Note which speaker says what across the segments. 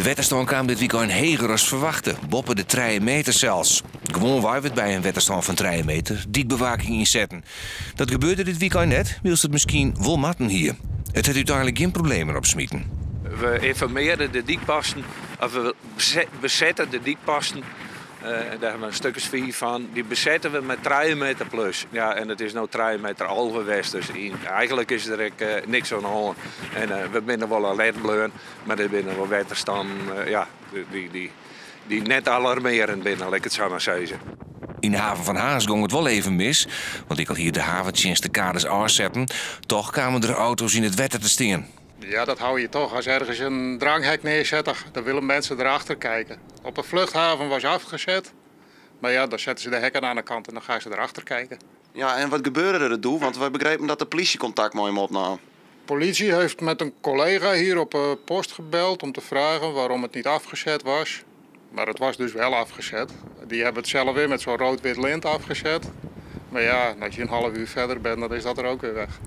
Speaker 1: De wetterstân kaam dit wykein heger as ferwachte, boppe de trije meter sels. Gewoanwei wurdt by in wetterstân fan trije meter dykbewaking ynsetten. Dat gebeurde dit wykein net, wylst it miskien wol moatten hie. It hat úteinlik gjin problemen opsmiten.
Speaker 2: We ynformearje de dykposten, of we besette de dykposten. Dêr hawwe we in stik as fiif fan. Dy besette we mei trije meter plus. Ja, en it is no trije meter 11 west, dus eigentlik is der ek niks oan de hân. En we binne wol alert bleaun, mar der binne wol wetterstannen ja, dy't net alarmearjend binne, lit ik it sa mar sizze.
Speaker 1: Yn de haven fan Harns gong it wol even mis, want ek al hie de haventsjinst de kades ôfsetten, toch kamen der auto's yn it wetter te stean.
Speaker 3: Ja, dat hou je toch. Als ergens een dranghek neerzet, dan willen mensen erachter kijken. Op de vluchthaven was afgezet. Maar ja, dan zetten ze de hekken aan de kant en dan gaan ze erachter kijken.
Speaker 4: Ja, en wat gebeurde er doe? Want wy begrepen dat de polysje kontakt mei him opnaam.
Speaker 3: Politie heeft met een collega hier op de post gebeld om te vragen waarom het niet afgezet was. Maar het was dus wel afgezet. Die hebben het zelf weer met zo'n rood-wit lint afgezet. Maar ja, als je een half uur verder bent, dan is dat er ook weer weg.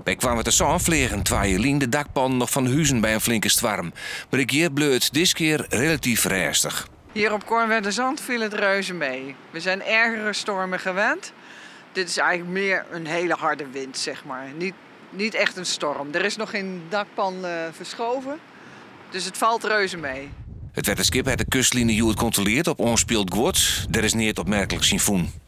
Speaker 1: By Koarnwertersân fleagen twa jier lyn de dakpannen noch fan de huzen by in flinke stoarm. Mar ek hjir bleau it diskear relatyf rêstich.
Speaker 5: Hier op Kornwerderzand viel het reuze mee. We zijn ergere stormen gewend. Dit is eigenlijk meer een hele harde wind, zeg maar. Niet, niet echt een storm. Er is nog geen dakpan verschoven, dus het valt reuze mee.
Speaker 1: It wetterskip hat de kustline hjoed kontrolearre op oanspield guod. Der is neat opmerkliks yn fûn.